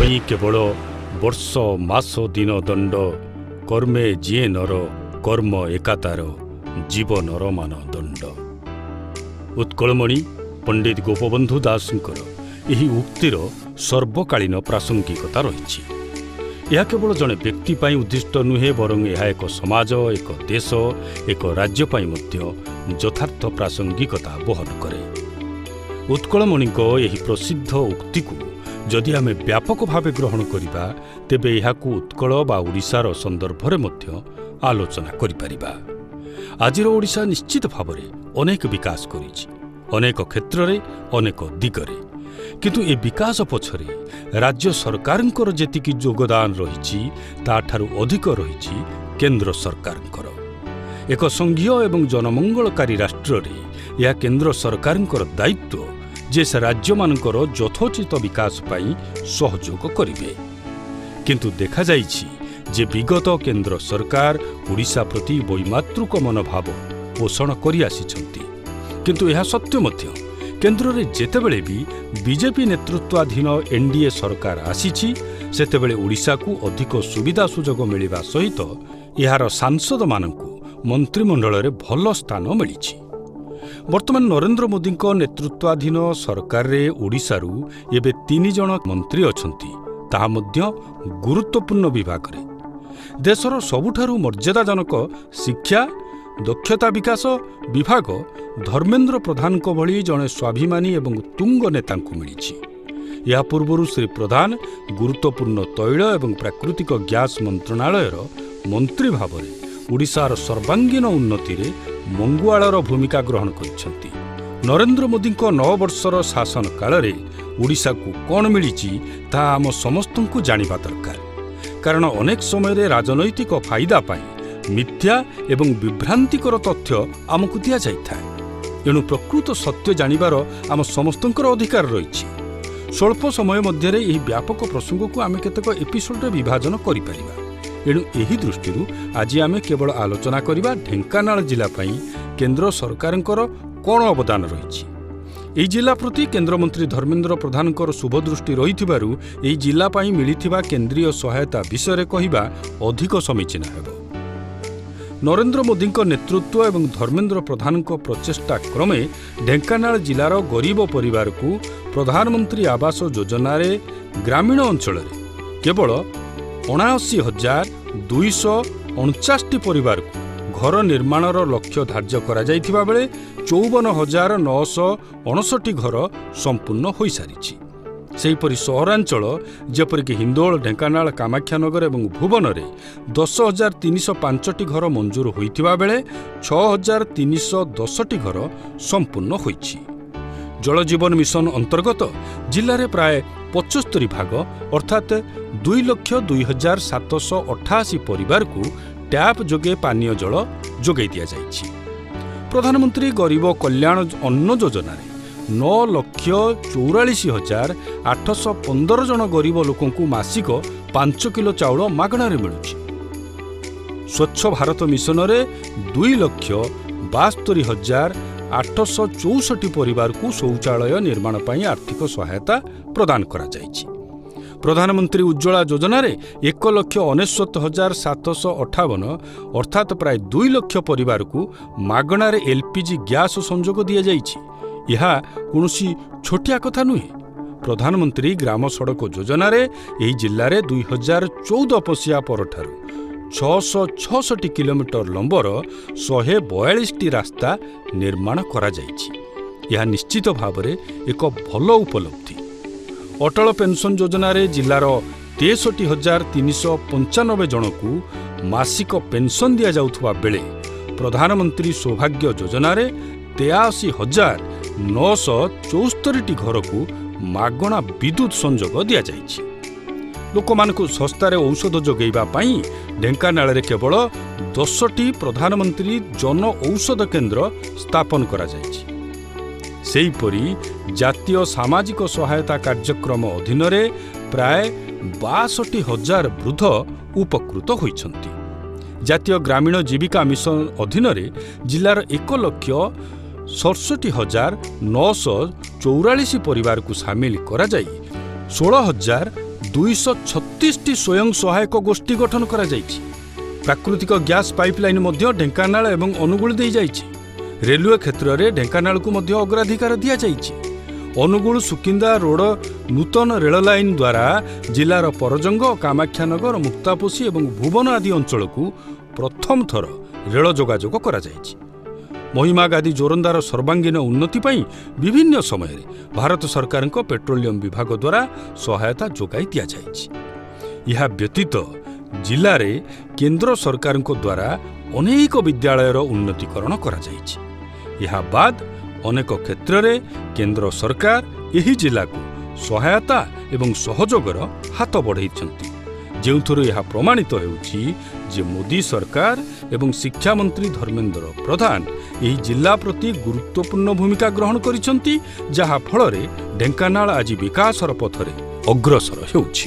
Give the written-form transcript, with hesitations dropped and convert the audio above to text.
ଛଇଁ କେବଳ ବର୍ଷ ମାସ ଦିନ ଦଣ୍ଡ, କର୍ମେ ଯିଏ ନର କର୍ମ ଏକା ତାର, ଜୀବ ନରମାନ ଦଣ୍ଡ। ଉତ୍କଳମଣି ପଣ୍ଡିତ ଗୋପବନ୍ଧୁ ଦାସଙ୍କର ଏହି ଉକ୍ତିର ସର୍ବକାଳୀନ ପ୍ରାସଙ୍ଗିକତା ରହିଛି। ଏହା କେବଳ ଜଣେ ବ୍ୟକ୍ତି ପାଇଁ ଉଦ୍ଦିଷ୍ଟ ନୁହେଁ, ବରଂ ଏହା ଏକ ସମାଜ, ଏକ ଦେଶ, ଏକ ରାଜ୍ୟ ପାଇଁ ମଧ୍ୟ ଯଥାର୍ଥ ପ୍ରାସଙ୍ଗିକତା ବହନ କରେ। ଉତ୍କଳମଣିଙ୍କ ଏହି ପ୍ରସିଦ୍ଧ ଉକ୍ତିକୁ ଯଦି ଆମେ ବ୍ୟାପକ ଭାବେ ଗ୍ରହଣ କରିବା, ତେବେ ଏହାକୁ ଉତ୍କଳ ବା ଓଡ଼ିଶାର ସନ୍ଦର୍ଭରେ ମଧ୍ୟ ଆଲୋଚନା କରିପାରିବା। ଆଜିର ଓଡ଼ିଶା ନିଶ୍ଚିତ ଭାବରେ ଅନେକ ବିକାଶ କରିଛି, ଅନେକ କ୍ଷେତ୍ରରେ, ଅନେକ ଦିଗରେ। କିନ୍ତୁ ଏ ବିକାଶ ପଛରେ ରାଜ୍ୟ ସରକାରଙ୍କର ଯେତିକି ଯୋଗଦାନ ରହିଛି, ତାଠାରୁ ଅଧିକ ରହିଛି କେନ୍ଦ୍ର ସରକାରଙ୍କର। ଏକ ସଂଘୀୟ ଏବଂ ଜନମଙ୍ଗଳକାରୀ ରାଷ୍ଟ୍ରରେ ଏହା କେନ୍ଦ୍ର ସରକାରଙ୍କର ଦାୟିତ୍ୱ ଯେ ସେ ରାଜ୍ୟମାନଙ୍କର ଯଥୋଚିତ ବିକାଶ ପାଇଁ ସହଯୋଗ କରିବେ। କିନ୍ତୁ ଦେଖାଯାଇଛି ଯେ ବିଗତ କେନ୍ଦ୍ର ସରକାର ଓଡ଼ିଶା ପ୍ରତି ବୈମାତୃକ ମନୋଭାବ ପୋଷଣ କରିଆସିଛନ୍ତି। କିନ୍ତୁ ଏହା ସତ୍ୟ ମଧ୍ୟ, କେନ୍ଦ୍ରରେ ଯେତେବେଳେ ବି ବିଜେପି ନେତୃତ୍ୱାଧୀନ ଏନ୍ଡିଏ ସରକାର ଆସିଛି, ସେତେବେଳେ ଓଡ଼ିଶାକୁ ଅଧିକ ସୁବିଧା ସୁଯୋଗ ମିଳିବା ସହିତ ଏହାର ସାଂସଦମାନଙ୍କୁ ମନ୍ତ୍ରିମଣ୍ଡଳରେ ଭଲ ସ୍ଥାନ ମିଳିଛି। ବର୍ତ୍ତମାନ ନରେନ୍ଦ୍ର ମୋଦିଙ୍କ ନେତୃତ୍ୱାଧୀନ ସରକାରରେ ଓଡ଼ିଶାରୁ ଏବେ 3 ଜଣ ମନ୍ତ୍ରୀ ଅଛନ୍ତି, ତାହା ମଧ୍ୟ ଗୁରୁତ୍ୱପୂର୍ଣ୍ଣ ବିଭାଗରେ। ଦେଶର ସବୁଠାରୁ ମର୍ଯ୍ୟାଦାଜନକ ଶିକ୍ଷା, ଦକ୍ଷତା ବିକାଶ ବିଭାଗ ଧର୍ମେନ୍ଦ୍ର ପ୍ରଧାନଙ୍କ ଭଳି ଜଣେ ସ୍ୱାଭିମାନୀ ଏବଂ ତୁଙ୍ଗ ନେତାଙ୍କୁ ମିଳିଛି। ଏହା ପୂର୍ବରୁ ଶ୍ରୀ ପ୍ରଧାନ ଗୁରୁତ୍ୱପୂର୍ଣ୍ଣ ତୈଳ ଏବଂ ପ୍ରାକୃତିକ ଗ୍ୟାସ୍ ମନ୍ତ୍ରଣାଳୟର ମନ୍ତ୍ରୀ ଭାବରେ ଓଡ଼ିଶାର ସର୍ବାଙ୍ଗୀନ ଉନ୍ନତିରେ ମଙ୍ଗୁଆଳର ଭୂମିକା ଗ୍ରହଣ କରିଛନ୍ତି। ନରେନ୍ଦ୍ର ମୋଦିଙ୍କ 9 ବର୍ଷର ଶାସନ କାଳରେ ଓଡ଼ିଶାକୁ କ'ଣ ମିଳିଛି, ତାହା ଆମ ସମସ୍ତଙ୍କୁ ଜାଣିବା ଦରକାର। କାରଣ ଅନେକ ସମୟରେ ରାଜନୈତିକ ଫାଇଦା ପାଇଁ ମିଥ୍ୟା ଏବଂ ବିଭ୍ରାନ୍ତିକର ତଥ୍ୟ ଆମକୁ ଦିଆଯାଇଥାଏ। ଏଣୁ ପ୍ରକୃତ ସତ୍ୟ ଜାଣିବାର ଆମ ସମସ୍ତଙ୍କର ଅଧିକାର ରହିଛି। ସ୍ୱଳ୍ପ ସମୟ ମଧ୍ୟରେ ଏହି ବ୍ୟାପକ ପ୍ରସଙ୍ଗକୁ ଆମେ କେତେକ ଏପିସୋଡରେ ବିଭାଜନ କରିପାରିବା। ଏଣୁ ଏହି ଦୃଷ୍ଟିରୁ ଆଜି ଆମେ କେବଳ ଆଲୋଚନା କରିବା ଢେଙ୍କାନାଳ ଜିଲ୍ଲା ପାଇଁ କେନ୍ଦ୍ର ସରକାରଙ୍କର କ'ଣ ଅବଦାନ ରହିଛି। ଏହି ଜିଲ୍ଲା ପ୍ରତି କେନ୍ଦ୍ରମନ୍ତ୍ରୀ ଧର୍ମେନ୍ଦ୍ର ପ୍ରଧାନଙ୍କର ଶୁଭଦୃଷ୍ଟି ରହିଥିବାରୁ ଏହି ଜିଲ୍ଲା ପାଇଁ ମିଳିଥିବା କେନ୍ଦ୍ରୀୟ ସହାୟତା ବିଷୟରେ କହିବା ଅଧିକ ସମୀଚୀନ ହେବ। ନରେନ୍ଦ୍ର ମୋଦିଙ୍କ ନେତୃତ୍ୱ ଏବଂ ଧର୍ମେନ୍ଦ୍ର ପ୍ରଧାନଙ୍କ ପ୍ରଚେଷ୍ଟା କ୍ରମେ ଢେଙ୍କାନାଳ ଜିଲ୍ଲାର ଗରିବ ପରିବାରକୁ ପ୍ରଧାନମନ୍ତ୍ରୀ ଆବାସ ଯୋଜନାରେ ଗ୍ରାମୀଣ ଅଞ୍ଚଳରେ କେବଳ 79,249ଟି ପରିବାରକୁ ଘର ନିର୍ମାଣର ଲକ୍ଷ୍ୟ ଧାର୍ଯ୍ୟ କରାଯାଇଥିବା ବେଳେ 54,959 ଘର ସମ୍ପୂର୍ଣ୍ଣ ହୋଇସାରିଛି। ସେହିପରି ସହରାଞ୍ଚଳ ଯେପରିକି ହିନ୍ଦୋଳ, ଢେଙ୍କାନାଳ, କାମାକ୍ଷାନଗର ଏବଂ ଭୁବନରେ 10,305ଟି ଘର ମଞ୍ଜୁର ହୋଇଥିବା ବେଳେ 6,310ଟି ଘର ସମ୍ପୂର୍ଣ୍ଣ ହୋଇଛି। ଜଳଜୀବନ ମିଶନ ଅନ୍ତର୍ଗତ ଜିଲ୍ଲାରେ ପ୍ରାୟ 75 ଭାଗ, ଅର୍ଥାତ୍ 2,02,788 ପରିବାରକୁ ଟ୍ୟାପ୍ ଯୋଗେ ପାନୀୟ ଜଳ ଯୋଗାଇ ଦିଆଯାଇଛି। ପ୍ରଧାନମନ୍ତ୍ରୀ ଗରିବ କଲ୍ୟାଣ ଅନ୍ନ ଯୋଜନାରେ 9,44,815 ଜଣ ଗରିବ ଲୋକଙ୍କୁ ମାସିକ 5 କିଲୋ ଚାଉଳ ମାଗଣାରେ ମିଳୁଛି। ସ୍ୱଚ୍ଛ ଭାରତ ମିଶନରେ 2,72,864 ପରିବାରକୁ ଶୌଚାଳୟ ନିର୍ମାଣ ପାଇଁ ଆର୍ଥିକ ସହାୟତା ପ୍ରଦାନ କରାଯାଇଛି। ପ୍ରଧାନମନ୍ତ୍ରୀ ଉଜ୍ଜ୍ୱଳା ଯୋଜନାରେ 1,99,758, ଅର୍ଥାତ୍ ପ୍ରାୟ 2 ଲକ୍ଷ ପରିବାରକୁ ମାଗଣାରେ ଏଲ୍ପିଜି ଗ୍ୟାସ୍ ସଂଯୋଗ ଦିଆଯାଇଛି। ଏହା କୌଣସି ଛୋଟିଆ କଥା ନୁହେଁ। ପ୍ରଧାନମନ୍ତ୍ରୀ ଗ୍ରାମ ସଡ଼କ ଯୋଜନାରେ ଏହି ଜିଲ୍ଲାରେ 2014 ମସିହା ପରଠାରୁ 666 କିଲୋମିଟର ଲମ୍ବର 142ଟି ରାସ୍ତା ନିର୍ମାଣ କରାଯାଇଛି। ଏହା ନିଶ୍ଚିତ ଭାବରେ ଏକ ଭଲ ଉପଲବ୍ଧି। ଅଟଳ ପେନ୍ସନ୍ ଯୋଜନାରେ ଜିଲ୍ଲାର 63,395 ଜଣଙ୍କୁ ମାସିକ ପେନ୍ସନ୍ ଦିଆଯାଉଥିବା ବେଳେ ପ୍ରଧାନମନ୍ତ୍ରୀ ସୌଭାଗ୍ୟ ଯୋଜନାରେ 83,974ଟି ଘରକୁ ମାଗଣା ବିଦ୍ୟୁତ୍ ସଂଯୋଗ ଦିଆଯାଇଛି। ଲୋକମାନଙ୍କୁ ଶସ୍ତାରେ ଔଷଧ ଯୋଗାଇବା ପାଇଁ ଢେଙ୍କାନାଳରେ କେବଳ 10ଟି ପ୍ରଧାନମନ୍ତ୍ରୀ ଜନ ଔଷଧ କେନ୍ଦ୍ର ସ୍ଥାପନ କରାଯାଇଛି। ସେହିପରି ଜାତୀୟ ସାମାଜିକ ସହାୟତା କାର୍ଯ୍ୟକ୍ରମ ଅଧୀନରେ ପ୍ରାୟ 62,000 ବୃଦ୍ଧ ଉପକୃତ ହୋଇଛନ୍ତି। ଜାତୀୟ ଗ୍ରାମୀଣ ଜୀବିକା ମିଶନ ଅଧୀନରେ ଜିଲ୍ଲାର 1,67,944 ପରିବାରକୁ ସାମିଲ କରାଯାଇ 16,000 236ଟି ସ୍ୱୟଂ ସହାୟକ ଗୋଷ୍ଠୀ ଗଠନ କରାଯାଇଛି। ପ୍ରାକୃତିକ ଗ୍ୟାସ୍ ପାଇପଲାଇନ୍ ମଧ୍ୟ ଢେଙ୍କାନାଳ ଏବଂ ଅନୁଗୁଳ ଦେଇଯାଇଛି। ରେଲୱେ କ୍ଷେତ୍ରରେ ଢେଙ୍କାନାଳକୁ ମଧ୍ୟ ଅଗ୍ରାଧିକାର ଦିଆଯାଇଛି। ଅନୁଗୁଳ ସୁକିନ୍ଦା ରୋଡ଼ ନୂତନ ରେଳ ଲାଇନ୍ ଦ୍ୱାରା ଜିଲ୍ଲାର ପରଜଙ୍ଗ, କାମାକ୍ଷାନଗର, ମୁକ୍ତାପୋଷୀ ଏବଂ ଭୁବନ ଆଦି ଅଞ୍ଚଳକୁ ପ୍ରଥମ ଥର ରେଳ ଯୋଗାଯୋଗ କରାଯାଇଛି। ମହିମାଗାଦି ଯୋରନ୍ଦାର ସର୍ବାଙ୍ଗୀନ ଉନ୍ନତି ପାଇଁ ବିଭିନ୍ନ ସମୟରେ ଭାରତ ସରକାରଙ୍କ ପେଟ୍ରୋଲିୟମ ବିଭାଗ ଦ୍ୱାରା ସହାୟତା ଯୋଗାଇ ଦିଆଯାଇଛି। ଏହା ବ୍ୟତୀତ ଜିଲ୍ଲାରେ କେନ୍ଦ୍ର ସରକାରଙ୍କ ଦ୍ୱାରା ଅନେକ ବିଦ୍ୟାଳୟର ଉନ୍ନତିକରଣ କରାଯାଇଛି। ଏହା ବାଦ ଅନେକ କ୍ଷେତ୍ରରେ କେନ୍ଦ୍ର ସରକାର ଏହି ଜିଲ୍ଲାକୁ ସହାୟତା ଏବଂ ସହଯୋଗର ହାତ ବଢ଼େଇଛନ୍ତି, ଯେଉଁଥିରୁ ଏହା ପ୍ରମାଣିତ ହେଉଛି ଯେ ମୋଦି ସରକାର ଏବଂ ଶିକ୍ଷାମନ୍ତ୍ରୀ ଧର୍ମେନ୍ଦ୍ର ପ୍ରଧାନ ଏହି ଜିଲ୍ଲା ପ୍ରତି ଗୁରୁତ୍ୱପୂର୍ଣ୍ଣ ଭୂମିକା ଗ୍ରହଣ କରିଛନ୍ତି, ଯାହା ଫଳରେ ଢେଙ୍କାନାଳ ଆଜି ବିକାଶର ପଥରେ ଅଗ୍ରସର ହେଉଛି।